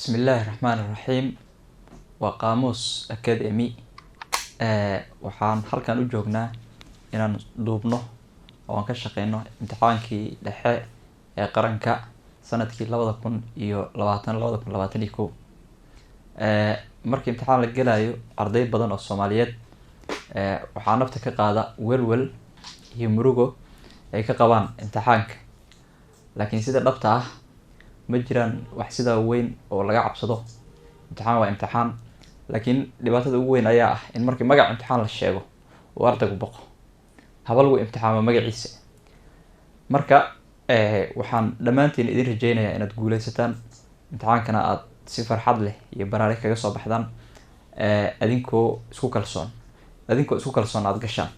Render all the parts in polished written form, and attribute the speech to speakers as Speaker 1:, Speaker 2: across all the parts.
Speaker 1: Bismillaahi Raxmaani Raxiim. Waa Qaamuus Academy. Waxaan halkan u joognaa inaan duubno oo aan ka shaqeyno imtixaankii dhexe ee qaranka sanadkii 2020, 2021. Markii imtixaan la gelayo, arday badan oo Soomaaliyeed waxaa nafta ka qaada welwel iyo murugo ay ka qabaan imtixaanka. Laakiin sida dhabta ah ma jiraan wax sidaa weyn oo laga cabsado. Imtixaan waa imtixaan, laakiin dhibaatada ugu weyn ayaa ah in markii magac imtixaan la sheego uu ardaygu boqo, haba lagu imtixaamo magaciisa. Marka waxaan dhammaantiin idin rajeynayaa inaad guuleysataan imtixaankana, aad si farxad leh iyo baraare kaga soo baxdaan, adinkoo isku kalsoon, adinkoo isku kalsoon aad gashaan.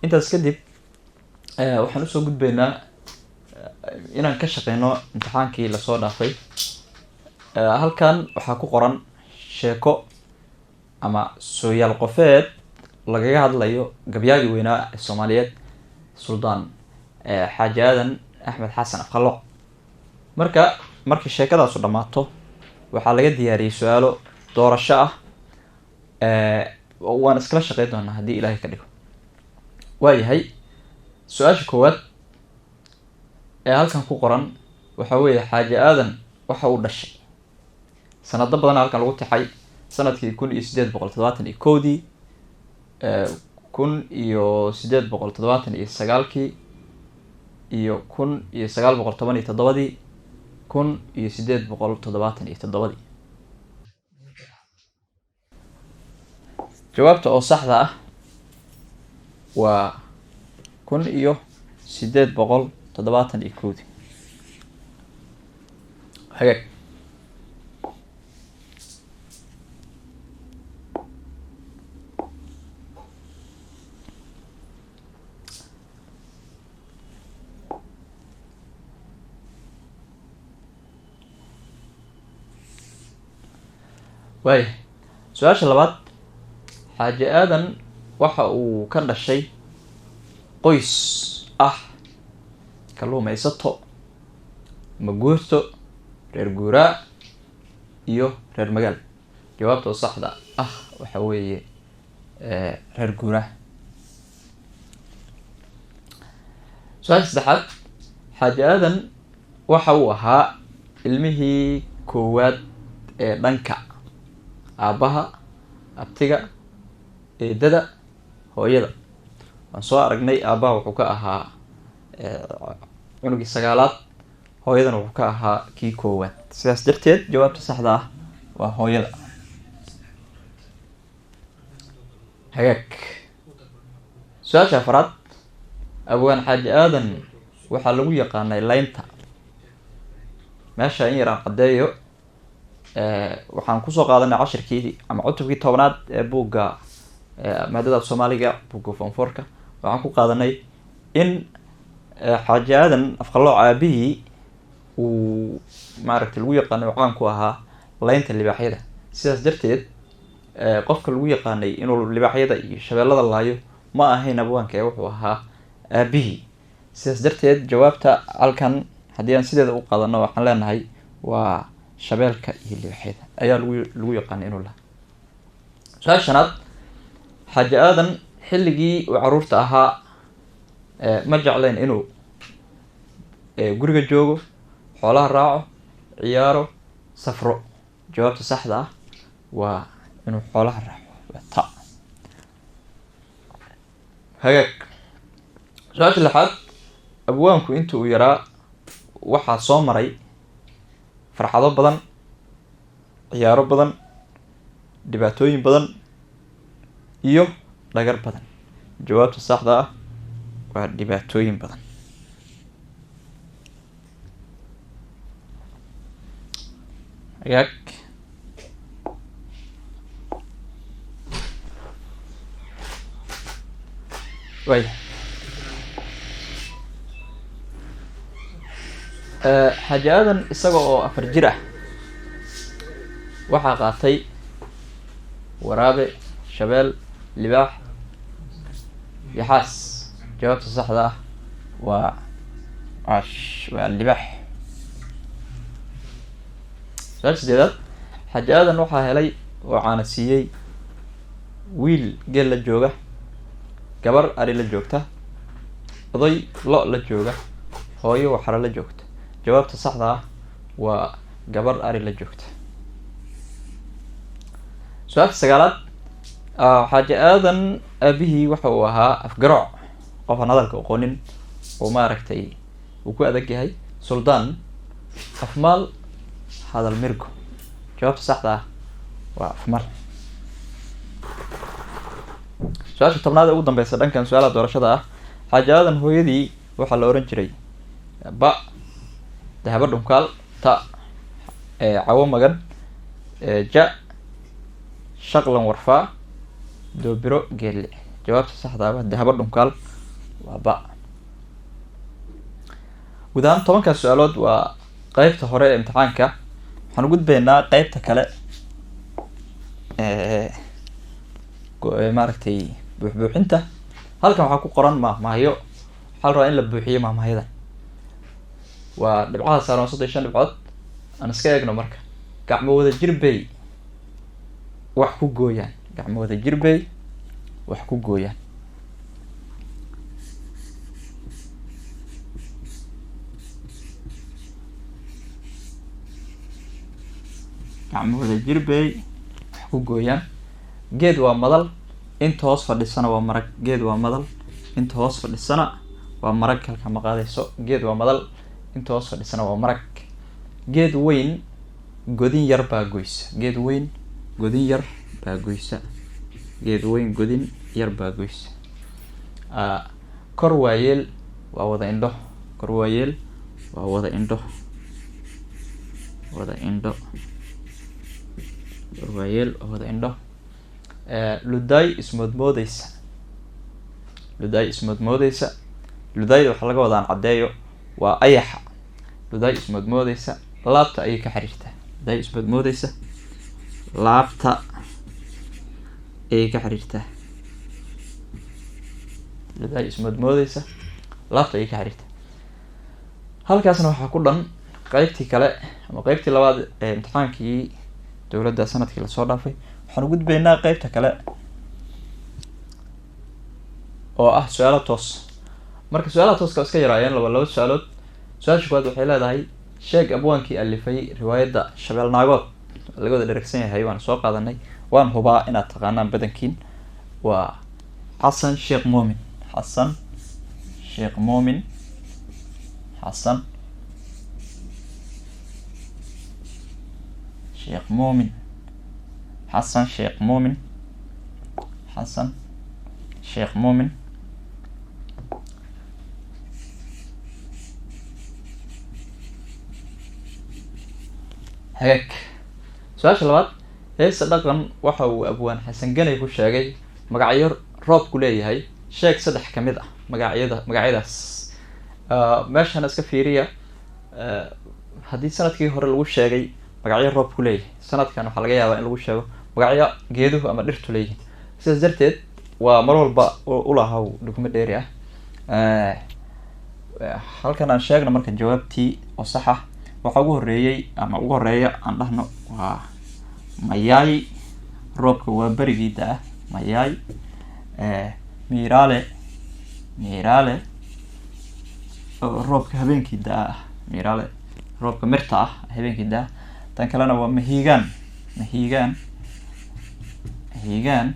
Speaker 1: Intaas kadib waxaan usoo gudbaynaa inaan ka shaqeyno imtixaankii lasoo dhaafay. Halkan waxaa ku qoran sheeko ama sooyaal qofeed lagaga hadlayo gabyaagii weynaa ee Soomaaliyeed, Suldaan Xaaji Aadan Axmed Xasan Afqalooc. Marka markii sheekadaasu dhammaato, waxaa laga diyaariyey su-aalo doorasho ah. Waan iskala shaqeyn doonaa haddii Ilaahay ka dhigo. Waayahay, su-aasha koowaad ee halkan ku qoran waxa weeye: Xaaji Aadan waxa uu dhashay sanado badan halkan lagu tixay, sanadkii 1871-dii, 1879-kii iyo 1917-dii, 1877-dii. Jawaabta oo saxda ah waa 1871-dii. Hagaag. Waaya, su-aasha labaad: Xaaji Aadan waxa uu ka dhashay qoys ah kalluumaysato, maguurto, reer guuraa iyo reer magaal. Jawaabta oo saxda ah waxa weeye reer guuraa. Su-aasha saddexaad: Xaaji Aadan waxa uu ahaa ilmihii koowaad ee dhanka aabbaha, abtiga, eedada, hooyada. Waan soo aragnay, aabbaha wuxuu ka ahaa cunugii sagaalaad, hooyadana wuxuu ka ahaa kii koowaad. Sidaas darteed jawaabta saxda ah waa hooyada. Hagaag. Su-aasha afaraad: Abwaan Xaaji Aadan waxaa lagu yaqaanay laynta. Meesha in yar aan caddeeyo. Waxaan kusoo qaadanay cashirkii ama cutubkii 10aad ee buugga maadada af Soomaaliga, buugga form four-ka. Waxaan ku qaadanay in Xaaji Aadan Afqalooc aabihii uu maaragtay lagu yaqaanay oo caan ku ahaa laynta libaaxyada. Sidaas darteed qofka lagu yaqaanay inuu libaaxyada iyo shabeellada laayo ma ahayn abwaanka ee wuxuu ahaa aabihii. Sidaas darteed jawaabta halkan haddii aan sideeda u qaadano, waxaan leenahay waa shabeelka iyo libaaxyada ayaa lagu yaqaanay inuu lahaa. Su-aasha shanaad: Xaaji Aadan xilligii uu caruurta ahaa ma jeclayn inuu guriga joogo, xoolaha raaco, ciyaaro, safro. Jawaabta saxda ah waa inuu xoolaha raaco, waa ta. Hagaag. Su-aasha lixaad: abwaanku inta uu yaraa waxaa soo maray farxado badan, ciyaaro badan, dhibaatooyin badan iyo dhagar badan. Jawaabta saxda ah waa dhibaatooyin badan. Hagaag. Waaya, Xaaji Aadan isaga oo 4 jir ah waxaa qaatay waraabe, shabeel, libaax, yaxaas. Jawaabta saxda ah waa waa libaax. Su-aasha sideedaad, Xaaji Aadan waxaa helay oo caana siiyey wiil geel la jooga, gabar ari la joogta, oday lo la jooga, hooyo waxara la joogta. Jawaabta saxda ah waa gabar ari la joogta. Su-aasha sagaalaad, Xaaji Aadan aabihii waxa uu ahaa afgarooc, qof aan hadalka aqoonin oo maaragtay uu ku adag yahay, suldaan, afmaal, hadal mirgo. Jawaabta saxda ah waa afmaal. Su-aasha 10aad ee ugu dambeysa dhankan su-aalaha doorashada ah, Xaaji Aadan hooyadii waxaa la ohan jiray: ba, Dahabo Dhunkaal, ta, Cawo Magan, ja, Shaqlan Warfaa, Doobiro Geelle. Jawaabta saxda ah waa Dahabo Dhunkaal, waa ba. Guud ahaan 10kaas su-aalood waa qeybta hore ee imtixaanka. Waxaan u gudbaynaa qeybta kale maaragtay buuxbuuxinta. Halkan waxaa ku qoran mahmahyo, waxaa la rabaa in la buuxiyo mahmahyadan. Waa dhibcaha saaran waa 35 dhibcood. Aan iska eegno marka. Gacmo wada jir bay wax ku gooyaan. Gacmo wada jir bay wax ku gooyaan. Gacmo wada jir bay wax ku gooyaan. Geed waa madal, inta hoos fadhisana waa marag. Geed waa madal, inta hoos fadhisana waa marag. Halka ma qaadayso. Geed waa madal, inta hoos fadhisana waa marag. Geed weyn godin yar baa goysa. Geed weyn godin yar baa goysa. Geed weyn godin yar baa goysa. Kor waayeel waa wada indho. Kor waayeel waa wada indho. Wada indho. Kor waayeel waa wada indho. Ludaay ismoodmoodeysa. Ludaay ismoodmoodeysa. Ludaayda waxaa laga wadaa, aan caddeeyo, waa ayaxa. Ludaay ismoodmoodeysa laabta ayay ka xiriirtaa. Ludaay ismoodmoodeysa laabta ayay ka xiriirtaa. Ludaay ismoodmoodeysa laabta ayay ka xiriirtaa. Halkaasna waxaa ku dhan qeybtii kale ama qeybtii labaad ee imtixaankii dowladda sanadkii lasoo dhaafay. Waxaan u gudbaynaa qeybta kale oo ah su-aalo toos. Marka su-aalaha tooska iska yaraayeen, laba laba su-aalood. Su-aasha koowaad waxay leedahay: sheeg abwaankii alifay riwaayadda Shabeel Naagood. Laga wada dheragsan yahay, waan soo qaadanay, waan hubaa inaad taqaanaan badankiin. Waa Xasan Sheekh Muumin. Xasan Sheekh Muumin. Xasan Sheekh Muumin. Xasan Sheekh Muumin. Xasan Sheekh Muumin. Hagaag. Su-aasha labaad, heesa dhaqan waxa uu abwaan Xasan Ganey ku sheegay magacyo roobku leeyahay. Sheeg saddex ka mid ah magacyadaas. Meeshan iska fiiriya. Haddii sanadkii hore lagu sheegay magacyo roobku leeyahay, sanadkan waxaa laga yaabaa in lagu sheego magacyo geeduhu ama dhirtu leeyihiin. Sidaas darteed waa mar walba ulahaw dhugmo dheeri ah. Halkan aan sheegno marka jawaabtii oo sax ah. Waxaa ugu horeeyey ama ugu horeeya aan dhahno waa mayaay, roobka waa berigii da-a, mayaay. Miiraale, miiraale oo roobka habeenkii da-a ah, miiraale roobka mirta ah habeenkii da-a. Tan kalena waa mahiigaan, mahiigaan, mahiigaan,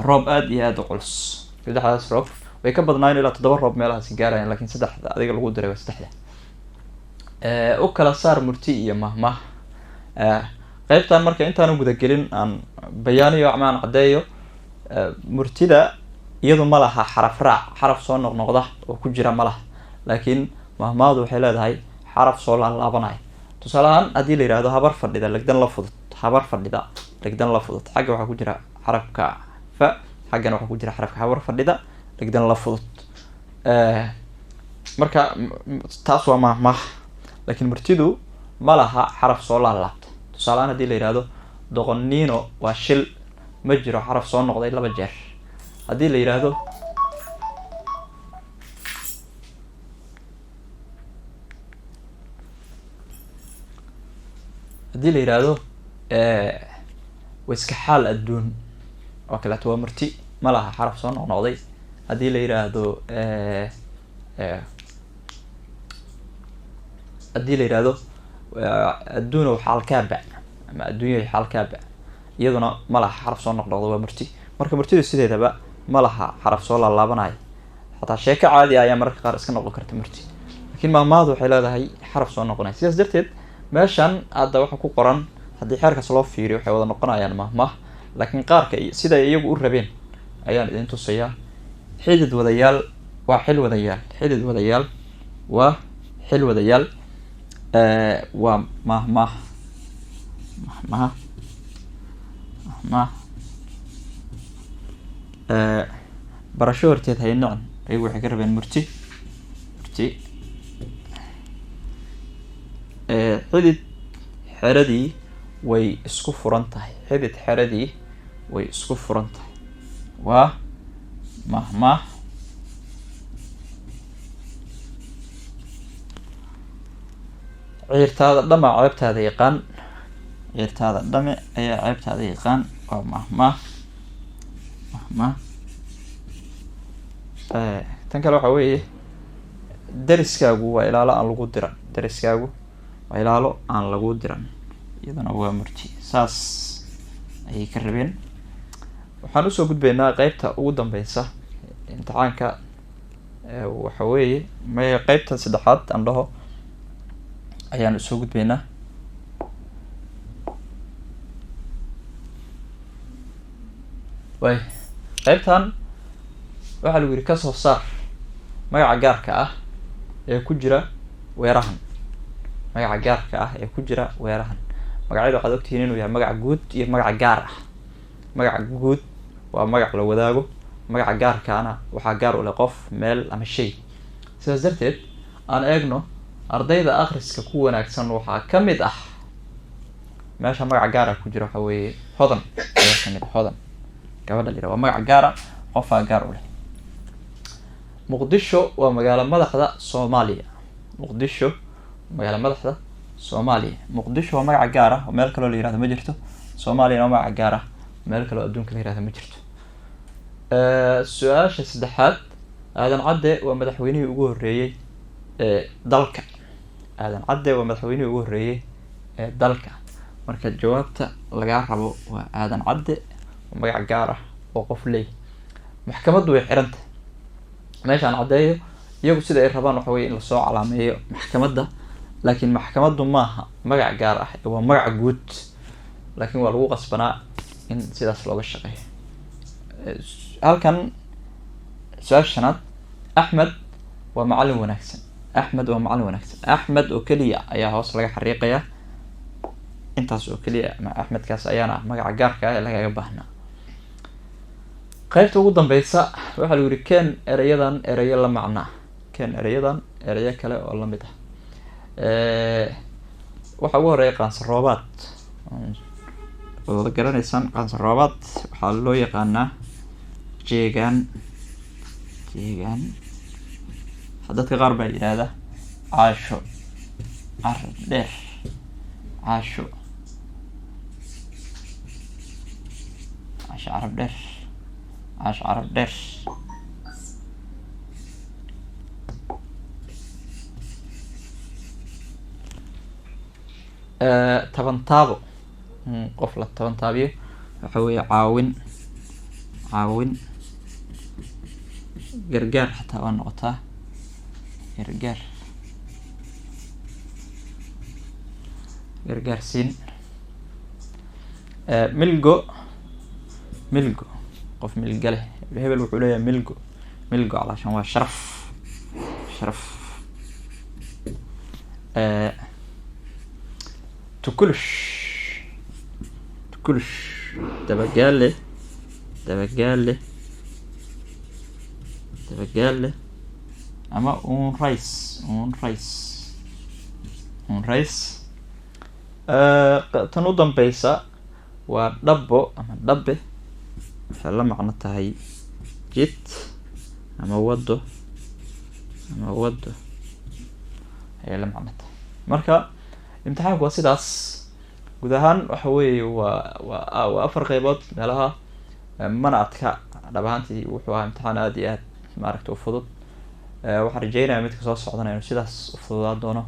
Speaker 1: roob aada iyo aada u culus. Saddexdaas roob way ka badnaayen, ilaa 7 roob meelahaasi gaarayan, lakin saddexda adiga lagu diray waa saddexda. U kala saar murti iyo mahmah. Qeybtan marka intaanu gudagelin aan bayaaniyo ama aan caddeeyo. Murtida iyadu ma laha xaraf raac, xaraf soo noqnoqda oo ku jira ma laha, laakiin mahmaadu waxay leedahay xaraf soo laalaabanaya. Tusaale ahaan, haddii la yihahdo habar fadhida legdan la fudud, habar fadhida legdan la fudud, xagga waxaa ku jira xarafka fa, xaggana waxaa ku jira xarafka. Habar fadhida legdan la fudud. Marka taas waa mahmah, laakiin murtidu ma laha xaraf soo laalaabta. Tusaale ahaan, haddii la yihahdo doqonnino waa shil, ma jiro xaraf soo noqday laba jeer. Haddii la yihahdo Haddii la yidhaahdo waa iska xaal adduun oo kaleeto, waa murti, ma laha xaraf soo noqnoqday. Haddii la yidhaahdo haddii la yidhaahdo adduunow xaalkaaba ama adduunyahay xaalkaaba, iyaduna ma laha xaraf soo noqnoqda, waa murti. Marka murtidu sideedaba ma laha xaraf soo laalaabanaya, xataa sheeko caadi ah ayaa mararka qaar iska noqon karta murti, laakiin maahmaahdu waxay leedahay xaraf soo noqonaya. Sidaas darteed meeshan hadda waxa ku qoran haddii xeerkaas loo fiiriyo waxay wada noqonayaan maahmaah, laakiin qaarka sida ay iyagu u rabeen ayaan idin tusayaa. Xidid wadayaal waa xil wadayaal, xidid wadayaal waa xil wadayaal, waa maahmaah, maahmaah, maahmaah. Barasho horteed hay nicin, iyagu waxay ka rabeen murti, murti. Xidid xeradii way isku furan tahay, xidid xeradii way isku furan tahay, waa mahmaah. Ciirtaada dhama ceebtaada yaqaan, ciirtaada dhame ayaa ceebtaada yaqaan, waa mahmaah, mahmaah. Tan kale waxaa weeye dariskaagu waa ilaalo aan lagu diran, dariskaagu waa ilaalo aan lagu diran, iyaduna waa murti. Saas ayay ka rabeen. Waxaan usoo gudbaynaa qeybta ugu dambeysa imtixaanka, waxa weeye may qeybta saddexaad aan dhaho ayaan usoo gudbaynaa. Way qeybtan waxaa lagu yidhi kasoo saar magaca gaarka ah ee ku jira weerahan, magaca gaarka ah ee ku jira weerahan. Magacyada waxaad ogtihiin inuu yahay magaca guud iyo magaca gaar ah. Magaca guud waa magac la wadaago, magaca gaarkaana waxaa gaar u leh qof, meel ama shay. Sidaas darteed aan eegno ardayda akhriska ku wanaagsan waxaa ka mid ah, meesha magaca gaara ku jira waxaa weeye Hodan ayaa kamid ah. Hodan gabadha la yidhaha waa magac gaara, qofaa gaar u leh. Muqdisho waa magaalo madaxda Soomaaliya, Muqdisho magaalo madaxda Soomaaliya. Muqdisho waa magaca gaar ah oo meel kaloo la yihahdo ma jirto. Soomaaliyana waa magaca gaar ah, meel kaloo adduunka la yihahdo ma jirto. Su-aasha saddexaad, Aadan Cadde waa madaxweynihii ugu horreeyey ee dalka, Aadan Cadde waa madaxweynihii ugu horreeyey ee dalka. Marka jawaabta lagaa rabo waa Aadan Cadde, waa magac gaar ah oo qof leeyahy. Maxkamaddu way xiranta, meeshaan caddeeyo iyagu sida ay rabaan waxa weye in lasoo calaameeyo maxkamadda, laakiin maxkamaddu maaha magac gaar ah, waa magac guud, laakiin waa lagu qasbanaa in sidaas looga shaqeeyo. Halkan su-aasha shanaad, Axmed waa macallin wanaagsan, Axmed waa macallin wanaagsan. Axmed oo keliya ayaa hoos laga xariiqayaa, intaas oo keliya Axmedkaas ayaana ah magaca gaarka ah ee lagaga baahnaa. Qaybta ugu dambeysa waxaa lagu yidhi ken ereyadan ereyo la macnaa, ken ereyadan ereyo kale oo lamid ah. Waxaa ugu horeeya qaansaroobaad, wada garanaysaan qaansaroobaad waxaa loo yaqaanaa jeegaan, jeegaan. Dadka qaar baa yidhaahda caasho carab dheer, caasho, caasho carab dheer, caasho carab dheer. Taban taabo, qof la taban taabiyo waxa weeye caawin, caawin, gargaar xataa waa noqotaa gargaar, gargaarsiin. Milgo, milgo qof milga leh, hebel wuxuu leeyahay milgo, milgo calaashan waa sharaf, sharaf. Tukulush, tukulush, dabagaale, dabagaale, dabagaale ama un rice, un rice, un rice. Tan u dambeysa waa dhabo ama dhabe, waxay la macno tahay jid ama wado, ama wado ayay la macno tahay. Marka imtixaanku waa sidaas. Guud ahaan waxa weeye waa 4 qeybood meelaha, mana adka. Dhab ahaantii wuxuu ahaa imtixaan aada iyo aad maaragta u fudud. Waxaan rajeynayaa midka soo socdana inuu sidaas u fududaan doono.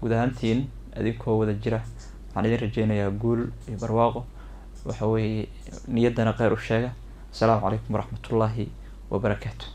Speaker 1: Guud ahaantiin idinkoo wada jira waxaan idin rajeynayaa guul iyo barwaaqo. Waxa weeye niyaddana kheyr u sheega. Asalaamu calaykum waraxmatullaahi wabarakaatu.